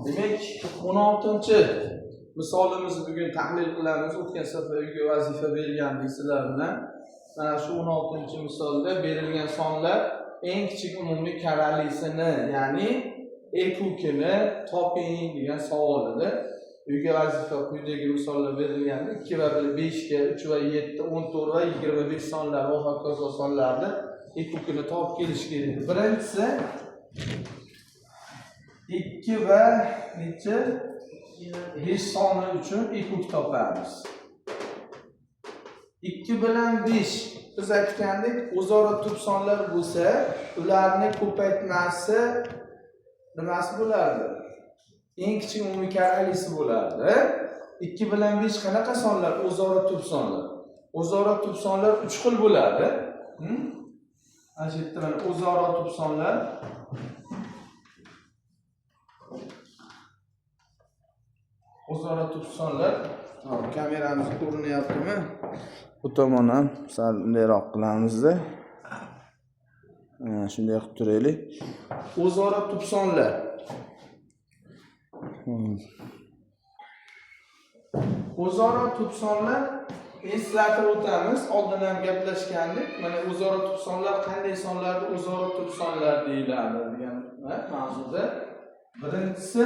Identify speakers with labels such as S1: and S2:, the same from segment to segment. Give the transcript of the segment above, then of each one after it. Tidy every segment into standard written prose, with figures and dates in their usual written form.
S1: Demak, 16-misolimizni bugun tahlil qilamiz. O'tgan safar uyga vazifa bergandik sizlar bilan. Mana shu 16-misolda berilgan sonlar eng kichik umumiy karalisini, ya'ni EQKni toping degan savol edi. Uyga vazifa quyidagi misollar berilganda 2 va 5 ga, 3 va 7, 14 va 25 sonlar va hokazo sonlarni EQKni topib kelish kerak. Birinchisi 2 va necha? 5 soni uchun EQK topamiz. 2 bilan 5 biz aytgandik, o'zaro tub sonlar bo'lsa, ularni ko'paytmasi nimasi bo'lardi? Eng kichik umumiy karalisi bo'lardi. 2 bilan 5 qanaqa sonlar? O'zaro tub sonlar. O'zaro tub sonlar 3 xil bo'ladi. Mana shu yerda mana o'zaro tub sonlar. O'zaro tub sonlar. Hop, kameramiz ko'rinyaptimi? Bu tomon ham sal bundayroq qilamizda. Shunday qilib turaylik. O'zaro tub sonlar. O'zaro tub sonlar eslatib o'tamiz. Oldin ham gaplashgandik. Mana o'zaro tub sonlar qanday sonlarni o'zaro tub sonlar deyiladi degan mavzuda. Birinchisi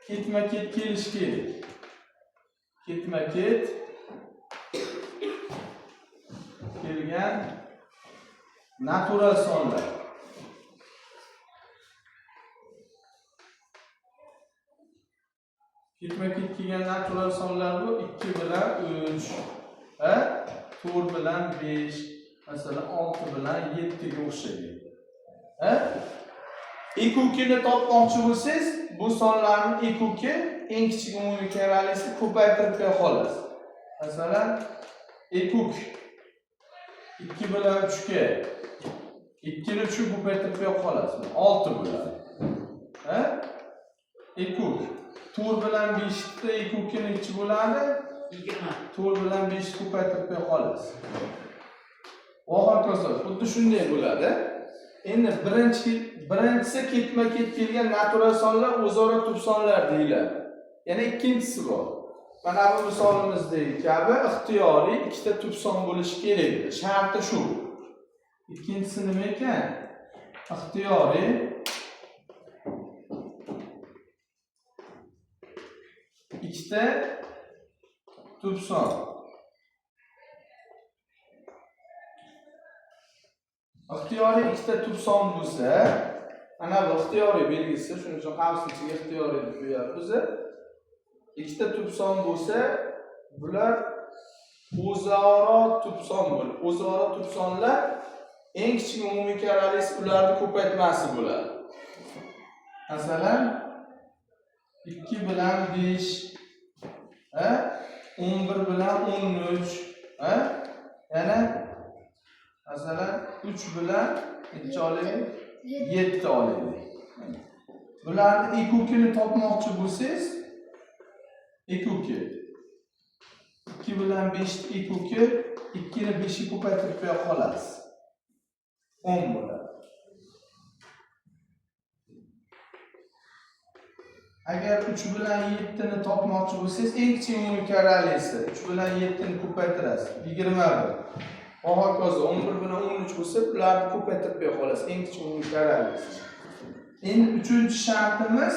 S1: ketma-ket kelish kerak. Ketma-ket kelgan natural sonlar. Ketma-ket kelgan natural sonlar bu 2 bilan 3, 4 bilan 5, masalan 6 bilan 7 ga o'xshaydi. EQKni topmoqchi bo'lsangiz, bu sonlarni EQK eng kichik umumiy karalisi ko'paytirib qo'ya qolasiz. Masalan, EQK 2 bilan 3 ga 2 ni 3 ga ko'paytirib qo'ya qolasiz. 6 bo'ladi. EQK 4 bilan 5 ta EQK nechi bo'ladi?
S2: 20.
S1: 4 bilan 5 ko'paytirib qo'ya qolasiz. Va hokazo, xuddi shunday bo'ladi. Endi birinchisi ketma-ket kelgan natural sonlar o'zaro tub sonlar deyiladi. Yana ikkinchisi bor. Mana bu misolimizdagi kabi ixtiyoriy ikkita tub son bo'lishi kerak edi. Sharti shu. Ikkinchisi nima ekan? Ixtiyoriy ikkita tub son. Ixtiyoriy ikkita tub son bo'lsa, ana bu ixtiyoriy belgisi, shuning uchun qavs ichiga ixtiyoriy deb qo'yapmiz. Ikkita tub son bo'lsa, bular o'zaro tub son bo'ladi. O'zaro tub sonlar eng kichik umumiy karalisi ularni ko'paytmasi bo'ladi. Masalan, 2 bilan 5, 11 bilan 13, yana masalan 3 bilan necha olaylik? 7 olaylik. Bularni EQKni topmoqchi bo'lsangiz, EQK 2 bilan 5 EQK 2 ni 5 ga ko'paytirib qo'ya qolasiz. 10 bo'ladi. Agar 3 bilan 7 ni topmoqchi bo'lsangiz, eng kichik umumiy karalisi 3 bilan 7 ni ko'paytirasiz. 21. Va hokazo 11 bilan 13 bo'lsa, ularni ko'paytirib qo'ya qolasiz. Eng kichik umumiy karalisi. Endi uchinchi shartimiz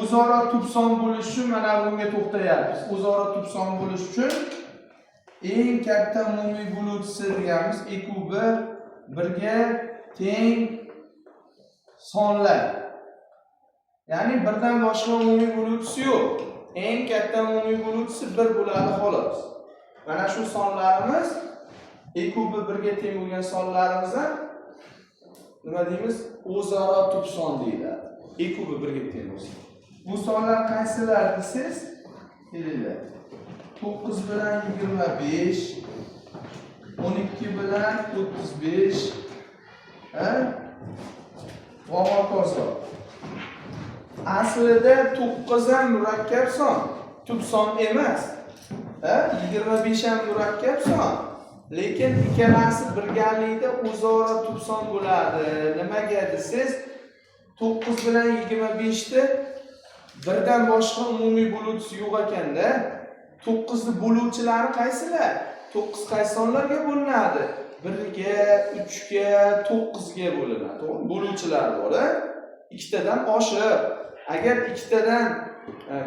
S1: o'zaro tub son bo'lishi uchun mana bunga to'xtayapmiz. O'zaro tub son bo'lishi uchun eng katta umumiy bo'luvchisi deganimiz EQB birga teng sonlar. Ya'ni birdan boshqa umumiy bo'luvchisi yo'q. Eng katta umumiy bo'luvchisi 1 bo'ladi xolos. Mana shu sonlarimiz EQB birga teng bo'lgan sonlarimiz ham nima deymiz? O'zaro tub son deyiladi. EQB birga teng bo'lsa. Bu sonlar qaysilar desangiz, kelinglar. 9 bilan 25, 12 bilan 35, va hokazo. Aslida 9 ham murakkab son, tub son emas. 25 ham murakkab son. Lekin ikkalasi birgalikda o'zaro tub son bo'ladi. Nimaga desangiz, 9 9 bilan 25 ni birdan boshqa umumiy bo'luvchisi yo'q ekanda. 9 ni bo'luvchilari qaysilar? 9 qaysi sonlarga bo'linadi? 1ga, 3ga, 9ga bo'linadi. To'g'rimi? Bo'luvchilar bor, a? Ikkitadan oshiq. Agar ikkitadan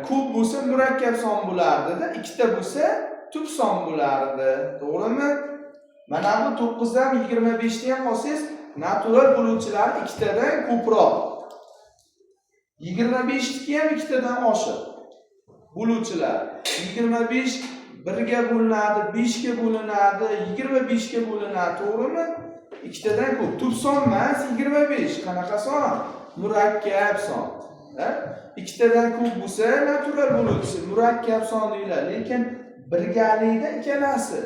S1: ko'p bo'lsa murakkab son bo'lardi-da, ikkita bo'lsa tub son bo'lardi. To'g'rimi? Mana bu 9 dan 25 ni ham olsangiz, natural bo'luvchilar ikkitadan ko'proq. 25 niki ham ikkitadan oshiq. Bo'luvchilar 25 1ga bo'linadi, 5 ga bo'linadi, 25 ga bo'linadi, to'g'rimi? Ikkitadan ko'p. Tub son emas, 25. Qanaqa son? Murakkab son. Ha? Ikkitadan ko'p bo'lsa natural bo'luvchisi murakkab son deyiladi, lekin birgalikda ikkalasi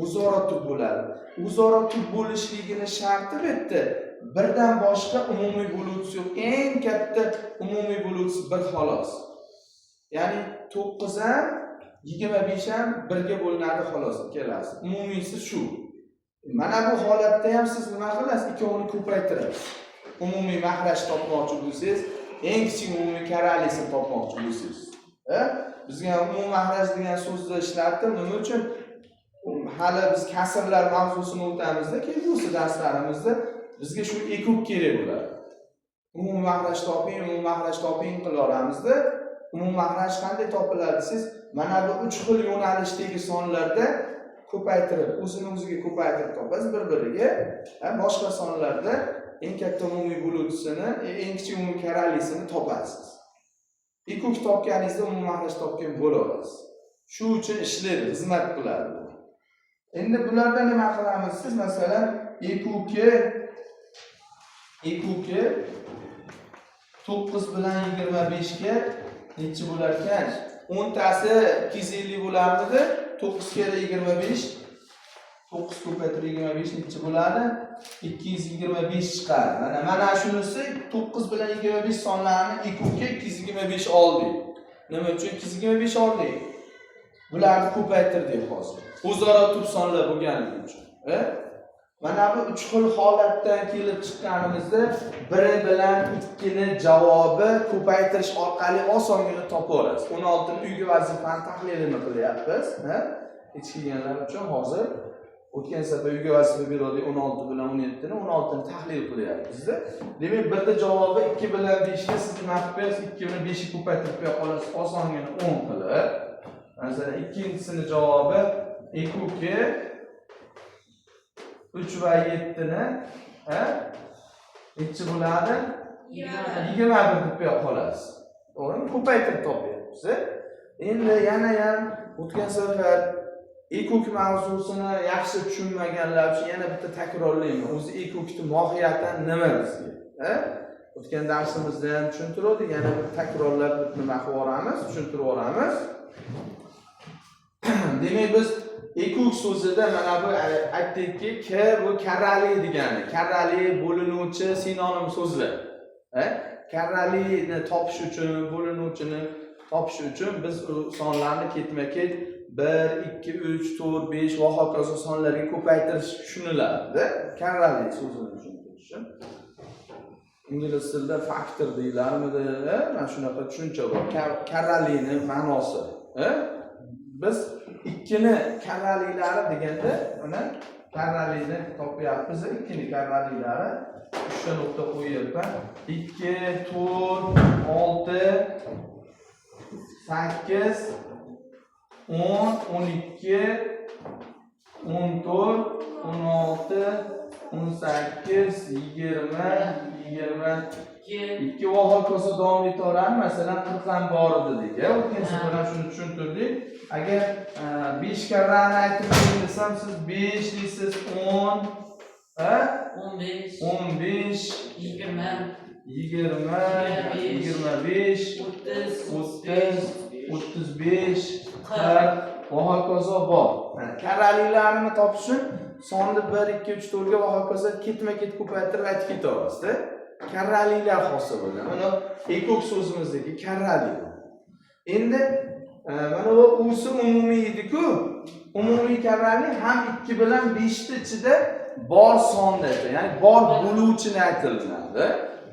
S1: o'zaro tub bo'ladi. O'zaro tub bo'lishligini sharti bu yerda birdan boshqa umumiy bo'luvchisi yo'q. Eng katta umumiy bo'luvchisi bir xolos. Ya'ni 9 ham, 25 ham birga bo'linadi xolos ikkalasi. Umumiysi shu. Mana bu holatda ham siz nima qilasiz? Ikkovini ko'paytirasiz. Umumiy mahraj topmoqchi bo'lsangiz, eng kichik umumiy karralisini topmoqchi bo'lsangiz. Bizga umumiy mahraj degan so'zni ishlatdim. Nima uchun? Hali biz kasrlar mavzusini o'tamizda, kelgusi darslarimizda bizga shu EKUK kerak bo'ladi. Umumiy mahraj toping, umumiy mahraj toping qilaveramizda. Umumiy mahraj qanday topiladi desangiz, mana bu uch xil yo'nalishdagi sonlarda ko'paytirib, o'zini o'ziga ko'paytirib topasiz bir-biriga. Boshqa sonlarda eng katta umumiy bo'luvchisini, eng kichik umumiy karralisini topasiz. EKUK topganingizda umumiy mahraj topgan bo'laverasiz. Shu uchun ishlaydi, xizmat qiladi. Endi bularda nima qilamiz? Siz masalan EKUK 9 bilan 25 ga nechi bo'lar ekan? 10 tasi 250 bo'larmidi? 9 kere 25, 9 ko'paytirib 25 nechi bo'ladi? 225 chiqadi. Mana shunisi 9 bilan 25 sonlarini EKUK 225 oldik. Nima uchun 225 oldik? Bularni ko'paytirdik hozir. O'zaro tub sonlar bo'lganligi uchun. Mana bu uch xil holatdan kelib chiqqanimizda biri bilan ikkini javobi ko'paytirish orqali osongina topaverasiz. 16 uygi vazifani tahlilini qilyapmiz. Hech kelganlar uchun hozir o'tgan safar uyga vazifa berdik 16 bilan 17 ni, 16 ni tahlil qilyapmiz-da. Demak, birda javobi 2 bilan 5 ga siz nima qilib qo'yasiz? 2 bilan 5 ni ko'paytirib qo'ya qolasiz osongina 10 qilib. Masalan, ikkinchisini javobi 2 3 va 7 ni, ha? Nechi bo'ladi? 21 deb qo'ya qolasiz. To'g'rimi? Ko'paytirib topyapmiz. Endi yana ham o'tgan safar EKUK mavzusini yaxshi tushunmaganlar uchun yana bitta takrorlayman. O'zi EKUKni mohiyatan nima bizga? O'tgan darsimizda ham tushuntirdik, yana bir takrorlab nima qilib yuboramiz, tushuntirib yuboramiz. Demak, biz EKUK so'zida mana bu aytdikki, k bu karrali degani, karrali bo'linuvchi sinonim so'zlar. Karralini topish uchun, bo'linuvchini topish uchun biz u sonlarni ketma-ket 1, 2, 3, 4, 5 va hokazo sonlarga ko'paytirish tushuniladi. Karrali so'zini tushuntirish uchun. Ingliz tilida faktor deyilarmidi? Mana shunaqa tushuncha bor. Karralini ma'nosi. Biz ikkini karralilari deganda mana karralini topyapmiz, ikkini karralilari. Uchta nuqta qo'yyapman. 2, 4, 6, 8, 10, 12, 14, 16, 18, 20, 22 va hokazo davom etaveradi. Masalan, 40 ham bor edi dedik. O'tgan safar ham shuni tushuntirdik. Agar 5 karrani aytib bering desam, siz 5 deysiz, 10, ha?
S2: 15,
S1: 15,
S2: 20,
S1: 20, 25,
S2: 30,
S1: 30, 35, 40 va hokazo bor. Mana karralilarini topish uchun sonni 1, 2, 3, 4 ga va hokazo ketma-ket ko'paytirib aytib ketaverasizda. Karralilar hosil bo'lgan. Mana EKUK so'zimizdagi karrali. Endi mana bu usi umumiy edi-ku. Umumiy karrali ham 2 bilan 5 ni ichida bor sonni aytiladi. Ya'ni bor bo'luvchini aytilinadi.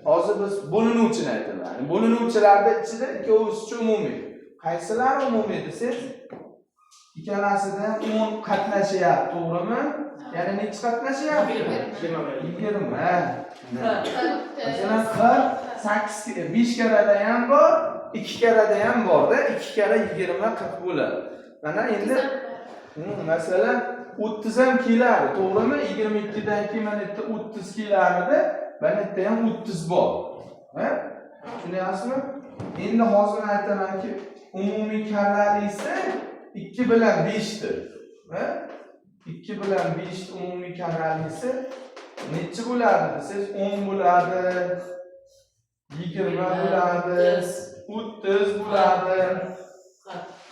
S1: Hozir biz bo'linuvchini aytaman. Bo'linuvchilarda ichida ikkovisi umumiy. Qaysilari umumiy desangiz, ikkalasida ham 10 qatnashyapti, to'g'rimi? Ya'ni nechi qatnashyapti? 20. Masalan, 48 5 karada ham bor, 2 karada ham borda, 2 kara 20 40 bo'ladi. Mana endi masalan 30 ham keladi, to'g'rimi? 22 dan keyin mana yerda 30 kelardi, mana yerda ham 30 bor. Ha? Tushunyapsizmi? Endi hozir aytamanki, umumiy karalisi 2 bilan 5 dir. Ha? 2 bilan 5 umumiy karalisi nechi bo'ladi desangiz, 10 bo'ladi, 20 bo'ladi, 30 bo'ladi,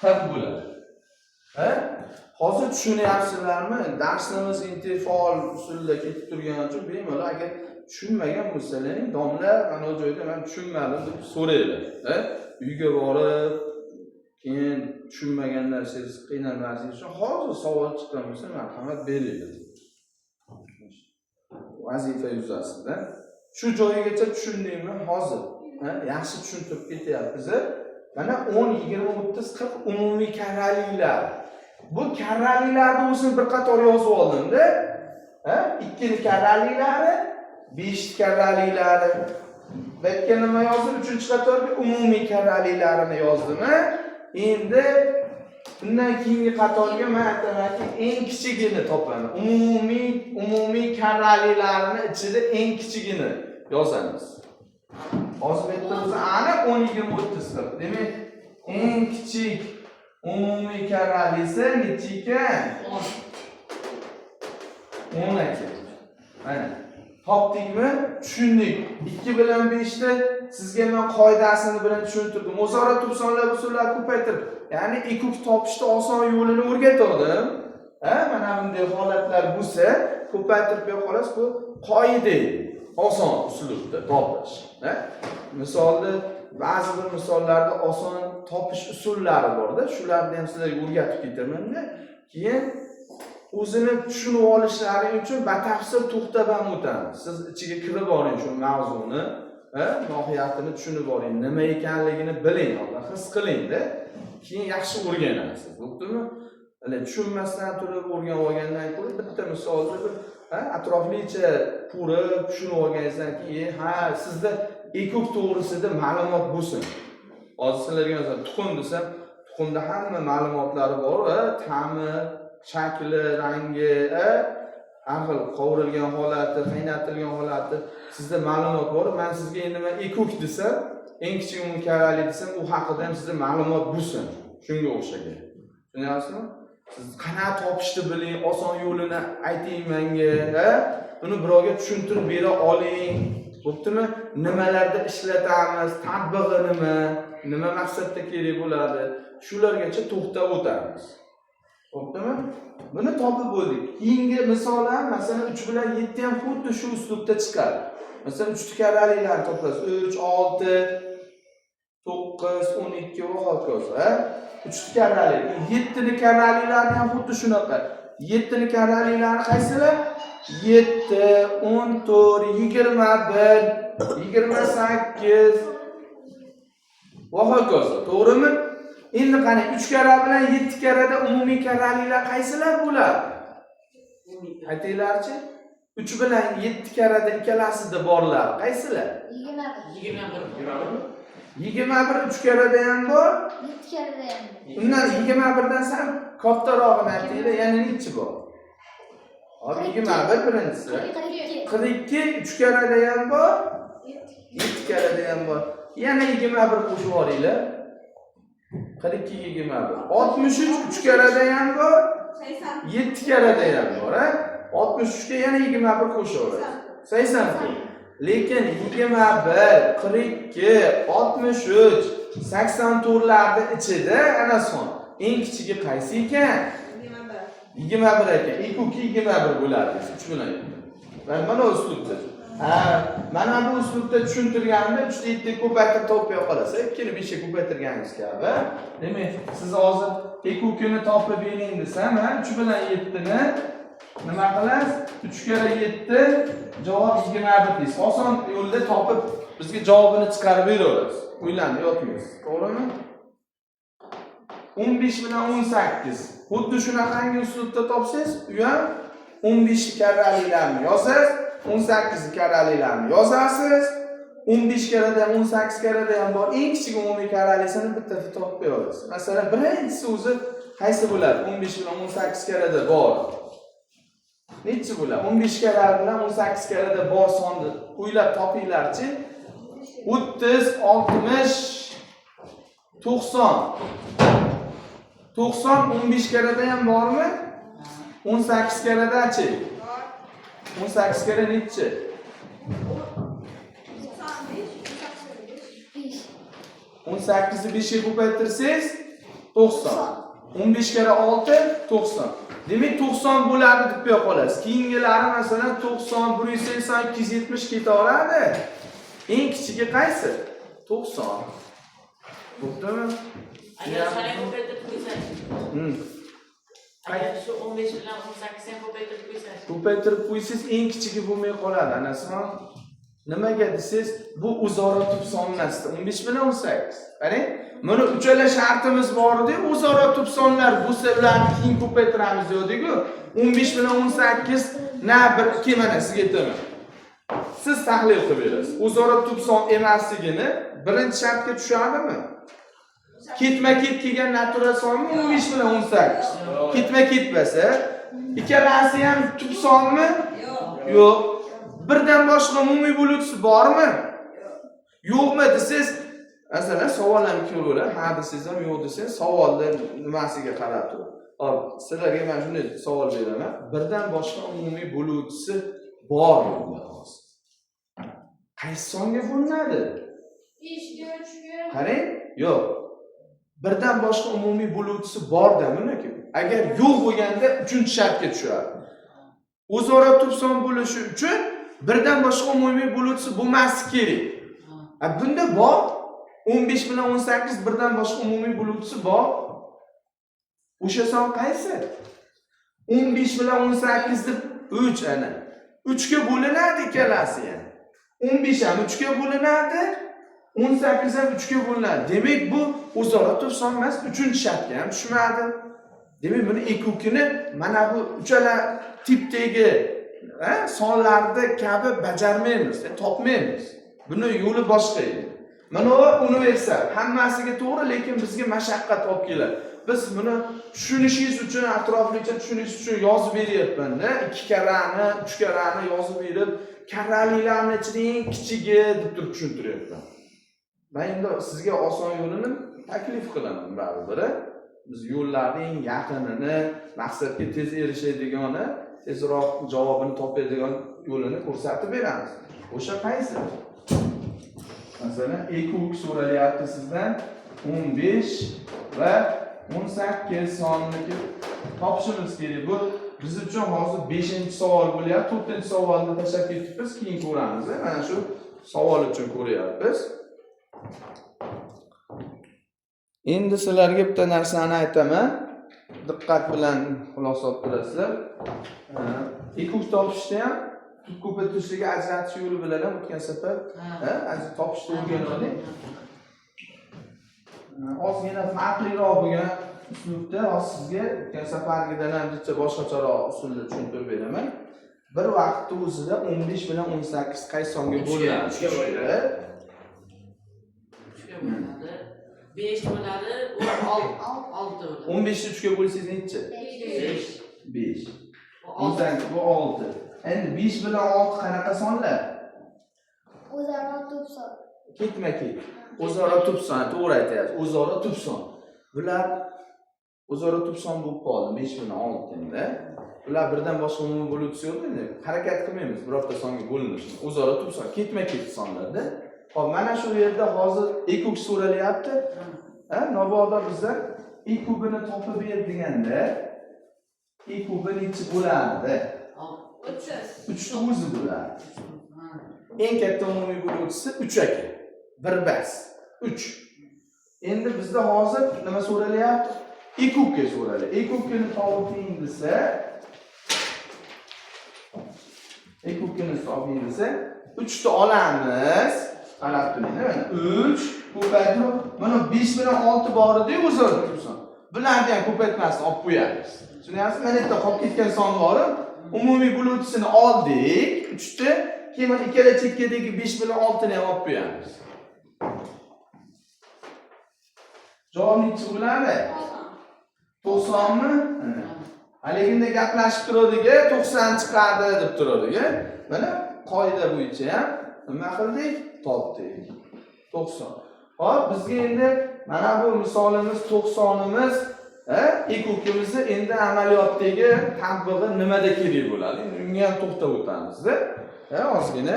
S1: 40 bo'ladi. Ha? Hozir tushunyapsizlarmi? Darsimiz interfaol usulda ketib turgani uchun bemalol agar tushunmagan bo'lsalaring, domla, mana bu joyda men tushunmadim deb so'ranglar. Ha? Uyga borib, keyin tushunmagan narsangiz qiynalmaslik uchun hozir savol chiqqan bo'lsa, marhamat beringlar. Vazifa yuzasida. Shu joyigacha tushundingmi hozir? Ha? Yaxshi tushuntirib ketyapmiz. Mana 10, 20, 30, 40 umumiy karraliklar. Bu karraliklarni o'zim bir qator yozib oldimda. Ha? 2 karraliklari, 5 karraliklari. Bu yerga nima yozdim? 3-qatorga umumiy karraliklarini yozdim. Endi undan keyingi qatorga men aytamanki, eng kichigini topaman. Umumiy karraliklarini ichida eng kichigini yozamiz. Hozir bu yerda biz aniq 10, 20, 30 qilib. Demak, eng kichik umumiy karralisi necha ekan? 10 ekan. Mana. Topdikmi? Tushundik. 2 bilan 5 ni sizga men qoidasini bilan tushuntirdim. O'zaro tub sonlar bo'lsa ularni ko'paytirib, ya'ni ekuk topishni oson yo'lini o'rgatdim. Ha, mana bunday holatlar bo'lsa, ko'paytirib qo'ya qolasiz, bu qoida. Oson uslubda topish. Ha? Misolni ba'zi bir misollarda oson topish usullari borda, shularni ham sizlarga o'rgatib ketaman-da. Keyin o'zini tushunib olishlari uchun batafsil to'xtab ham o'tamiz. Siz ichiga kirib oling shu mavzuni, mohiyatini tushunib oling, nima ekanligini biling, oldin his qilingda, keyin yaxshi o'rganasiz. Bo'ptimi? Hali tushunmasdan turib o'rganib olgandan ko'ra bitta misolni bir atroflicha ko'rib tushunib olganingizdan keyin, ha, sizda ekuk to'g'risida ma'lumot bo'lsin. Hozir sizlarga masalan tuxum desam, tuxumda hamma ma'lumotlari bor, ta'mi, shakli, rangi, har xil qovurilgan holati, qaynatilgan holati, sizda ma'lumot bor. Men sizga endi man ekuk desam, eng kichik umumiy karrali desam, u haqida ham sizda ma'lumot bo'lsin. Shunga o'xshagan. Tushunyapsizmi? Siz qanaqa topishni biling, oson yo'lini ayting menga, ha? Uni birovga tushuntirib bera oling. Bo'ptimi? Nimalarda ishlatamiz, tatbig'i nima, nima maqsadda kerak bo'ladi? Shulargacha to'xtab o'tamiz. Bo'ptimi? Buni topib bo'ldik. Keyingi misol ham, masalan, 3 bilan 7 ham xuddi shu uslubda chiqadi. Masalan, 3 karraliklarni topasiz. 3, 6, 9, 12 va hokazo. 3 karralik. 7 karraliklarni ham xuddi shunaqa. 7 karraliklarni qaysilar? 7, 14, 21, 28 va hokazo. To'g'rimi? Endi qarang, 3 karra bilan 7 karrada umumiy karraliklar qaysilar bo'ladi? Aytinglarchi? 3 bilan 7 karrada ikkalasida borlar qaysilar?
S2: 21.
S1: 21 3 karrada ham bor.
S3: 7 karrada ham.
S1: Undan 21 dan sal kattarog'ini aytinglar, yana nechi bor? Hop, 21 birinchisi.
S3: 42.
S1: 42 3 karrada ham bor, 7 karrada ham bor. Yana 21 qo'shib yuboringlar. 42 21. 63 3 karrada ham bor, 7 karrada ham bor, ha? 63 ga yana 21 qo'shaverasiz. 84. Lekin 21, 42, 63, 84 larni ichida Anasxon eng kichigi qaysi ekan? 21 ekan. Ikuki 21 bo'ladi. 3 bilan 7. Mana uslubda. Ha, mana bu uslubda tushuntirganimda 3 ni 7 ko'paytirib topib qolasiz. 2 ni 5 ga ko'paytirganingiz kabi. Demak, siz hozir ekukini topib bering desam, ha, 3 bilan 7 ni Nima qilasiz? 3 karra 7 javob 21 deysiz. Oson yo'lda topib bizga javobini chiqarib beraverasiz. O'ylanib yotmaysiz. To'g'rimi? 15 bilan 18. Xuddi shunaqangi uslubda topsangiz, u ham 15 karraliklarni yozasiz, 18 karraliklarni yozasiz. 15 karrada ham 18 karrada ham bor. Eng kichik umumiy karralisini bittada topib qo'yasiz. Masalan, birinchisi o'zi qaysi bo'ladi? 15 bilan 18 karrada bor. Nechi bo'ladi? 15 karra bilan 18 karrada bor sonni o'ylab topinglarchi. 30, 60, 90. 90 15 karrada ham bormi? 18 karradachi? 18 karra nechi?
S3: 5.
S1: 18 ni 5 ga ko'paytirsangiz 90. 15 karra 6 90. Demak 90 bo'ladi deb qo'ya qolasiz. Keyingilari masalan 90, 180, 270 ketaveradi. Eng kichigi qaysi? 90. Bo'ptimi?
S2: Agar shuni ko'paytirib qo'ysangiz. Agar shu 15 bilan 18 ni ko'paytirib qo'ysangiz.
S1: Ko'paytirib qo'ysangiz eng kichigi bo'lmay qoladi, anasimi? Nimaga desangiz, bu o'zaro tub son emasdi. 15 bilan 18. Qarang, buni uchala shartimiz bor edi, o'zaro tub sonlar bo'lsa ularni keyin ko'paytiramiz dedik-ku. 15 bilan 18 na bir ikki, mana sizga aytaman. Siz tahlil qilib berasiz. O'zaro tub son emasligini birinchi shartga tushadimi? Ketma-ket kelgan natural sonmi 15 bilan 18? Ketma-ket bo'lsa, ikkalasi ham tub sonmi? Yo'q. Birdan boshqa umumiy bo'luvchisi bormi? Yo'qmi desangiz, masalan, savol ham ko'raveradi. Ha desangiz ham, yo'q desangiz, savolni nimasiga qarab turib. Hop, sizlarga men shunday savol beraman. Birdan boshqa umumiy bo'luvchisi bormi hozir? Qaysi songa bo'linadi?
S3: 5 ga 3 ga.
S1: Qarang, yo'q. Birdan boshqa umumiy bo'luvchisi bor-da buniki. Agar yo'q bo'lganda 3-shartga tushadi. O'zaro tub son bo'lishi uchun birdan boshqa umumiy bo'luvchisi bo'lmasi kerak. Ha, bunda bor. 15 bilan 18 birdan boshqa umumiy bo'luvchisi bor. O'sha son qaysi? 15 bilan 18 deb 3 ana. 3 ga bo'linadi ikkalasi ham. 15 ham 3 ga bo'linadi, 18 ham 3 ga bo'linadi. Demak, bu o'zaro tub son emas, 3-shartga ham tushmadi. Demak, buni ekukini mana bu uchala tipdagi sonlarni kabi bajarmaymiz, topmaymiz. Buni yo'li boshqa edi. Mana bu universal, hammasiga to'g'ri, lekin bizga mashaqqat olib keladi. Biz buni tushunishingiz uchun, atroflicha tushunishingiz uchun yozib beryapman-da. 2 karrani, 3 karrani yozib berib, karraliklarni ichida eng kichigi deb turib tushuntiryapman. Men endi sizga oson yo'lini taklif qilaman baribir. Biz yo'llarning eng yaqinini, maqsadga tez erishadiganini, tezroq javobini topadigan yo'lini ko'rsatib beramiz. O'sha qaysi? Masalan, EQ so'ralyapti sizdan 15 va 18 sonini topishimiz kerak. Bu biz uchun hozir 5-savol bo'lyapti. 4-savolni tashlab ketibmiz, keyin ko'ramiz. Mana shu savol uchun ko'ryapmiz. Endi sizlarga bitta narsani aytaman. Diqqat bilan xulosa olib turasizlar. EQ topishda ham tub ko'paytirishga ajratish yo'li bilan ham o'tgan safar topishni o'rgandik. Ozgina farqliroq bo'lgan uslubda hozir sizga o'tgan safargidan ham ancha boshqacharoq usulda tushuntirib beraman. Bir vaqtda o'zida 15 bilan 18 qaysi songa bo'linadi?
S4: 3 ga bo'linadi.
S2: 3 ga bo'linadi. 5 bo'ladi, 6 bo'ladi.
S1: 15 ni 3 ga bo'lsangiz nechi?
S2: 5.
S1: 5.
S2: Bu 6.
S1: 18 bu 6. Endi 5 bilan 6 qanaqa sonlar?
S3: O'zaro tub son.
S1: Ketma-ket. O'zaro tub son, to'g'ri aytyapsiz. O'zaro tub son. Bular o'zaro tub son bo'lib qoldi 5 bilan 6 endi. Ular birdan boshqa umumiy bo'luvchisi yo'q endi. Harakat qilmaymiz birorta songa bo'linishini. O'zaro tub son, ketma-ket sonlarda. Xo'p, mana shu yerda hozir EQ so'ralyapti. Ha, mabodo bizlar EQ-ni topib ber deganda EQ nechi bo'lardi? 3 ta o'zi bo'ladi. Eng katta umumiy bo'luvchisi 3 ekan. Bir bas. 3. Endi bizda hozir nima so'ralyapti? EQ ga so'ralyapti. EQ ni toping desa Ekukini toping desa, 3 ta olamiz. Qarab turing, mana 3 ko'paytirib, mana 5 bilan 6 bor edi-yu o'zaro tursin. Bularni ham ko'paytmasdan olib qo'yamiz. Tushunyapsizmi? Mana yerda qolib ketgan son bor. Umumiy bo'luvchisini oldik, 3 ta. Keyin mana ikkala chekkadagi 5 bilan 6 ni ham olib qo'yamiz. Javob nechi bo'ladi? 90 mi? Haliginde gaplashib turdik, 90 chiqadi deb turdik. Mana qoida bo'yicha ham nima qildik? Topdik. 90. Hop, bizga endi mana bu misolimiz 90imiz, ekukimizni endi amaliyotdagi tatbig'i nimada kerak bo'ladi? Endi unga ham to'xtab o'tamiz-da. Ozgina.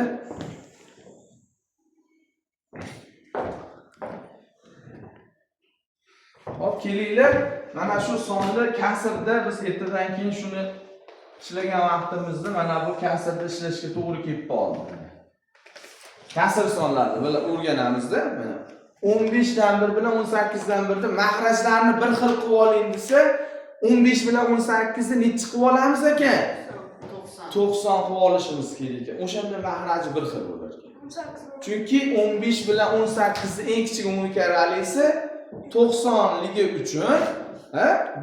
S1: Hop, kelinglar. Mana shu sonni kasrda biz ertadan keyin shuni ishlagan vaqtimizda mana bu kasrda ishlashga to'g'ri kelib qoldi. Kasr sonlarni bila o'rganamizda. Mana 15 dan 1 bilan 18 dan 1 ni mahrajlarni bir xil qilib oling desa, 15 bilan 18 ni nechi qilib olamiz ekan?
S2: 90.
S1: 90 qilib olishimiz kerak ekan. O'shanda mahraji bir xil bo'lar ekan. Chunki 15 bilan 18 ni eng kichik umumiy karalisi 90 ligi uchun,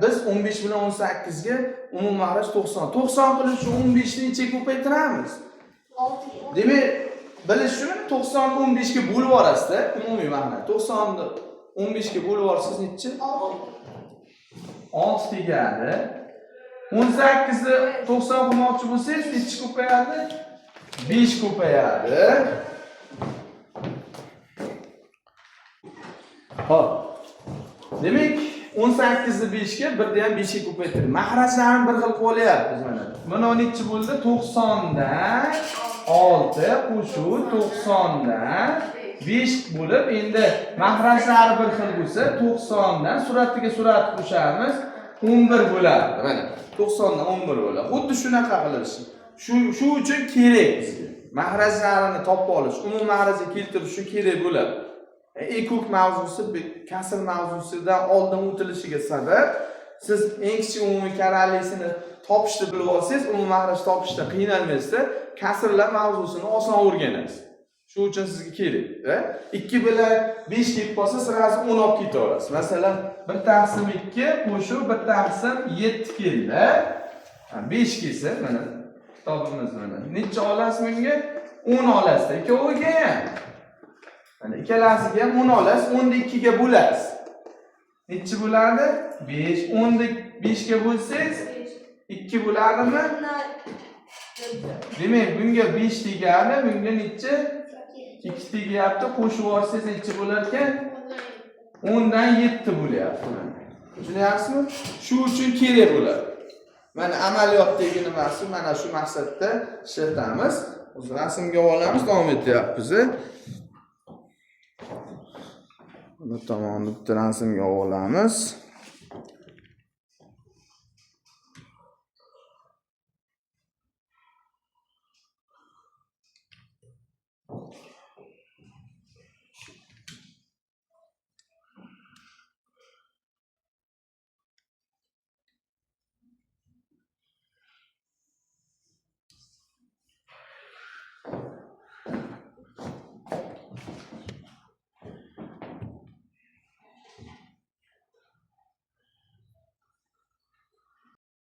S1: biz 15 bilan 18 ga umumiy mahraj 90. 90 qilish uchun 15 ni nechaga ko'paytiramiz?
S3: 6.
S1: Demak, bilish uchun 90 ni 15 ga bo'lib yuborasiz-da, umumiy mahraj. 90 ni 15 ga bo'lib yuborsangiz nechi?
S3: 6.
S1: 6 tegadi. 18 ni 90 qilmoqchi bo'lsangiz nechi ko'payadi? 5 ko'payadi. Hop. Demak, 18 ni 5 ga, 1 ni ham 5 ga ko'paytirdik. Mahrajlarni bir xil qilib olyapmiz mana. Mana nechi bo'ldi? 90 dan 6 qo'shuv 90 dan 5 bo'lib, endi mahrajlari bir xil bo'lsa, 90 dan suratiga surat qo'shamiz, 11 bo'ladi. Mana 90 dan 11 bo'ladi. Xuddi shunaqa qilish. Shu uchun kerak bizga. Mahrajlarini topib olish, umumiy mahrajga keltirish uchun kerak bo'ladi. Ekuk mavzusi kasr mavzusidan oldin o'tilishiga sabab, siz eng kichik umumiy karalisini topishni bilib olsangiz, umumiy mahraj topishda qiynalmaysizda, kasrlar mavzusini oson o'rganasiz. Shu uchun sizga kerak. 2 bilan 5 kelib qolsa, sirasi 10 olib ketaverasiz. Masalan, 1 taqsim 2 qo'shib 1 taqsim 7 keldi. 5 kelsa, mana kitobimiz mana. Necha olasiz bunga? 10 olasiz. Ikkoviga ham. Mana ikkalasiga ham 10 olasiz, 10 ni 2 ga bo'lasiz. Necha bo'ladi? 5. 10 ni 5 ga bo'lsangiz 2 bo'ladimi? Demak, bunga 5 tegadi, bunga necha? 2 tegyapti. Qo'shib yuborsangiz necha bo'lar ekan? 10 dan 7 bo'lyapti. Tushunyapsizmi? Shu uchun kerak bo'ladi. Mana amaliyotdagi nimasi mana shu maqsadda ishlatamiz. O'zi rasmga olamiz, davom etyapmiz. Bu tomonni bitta rasmga olamiz.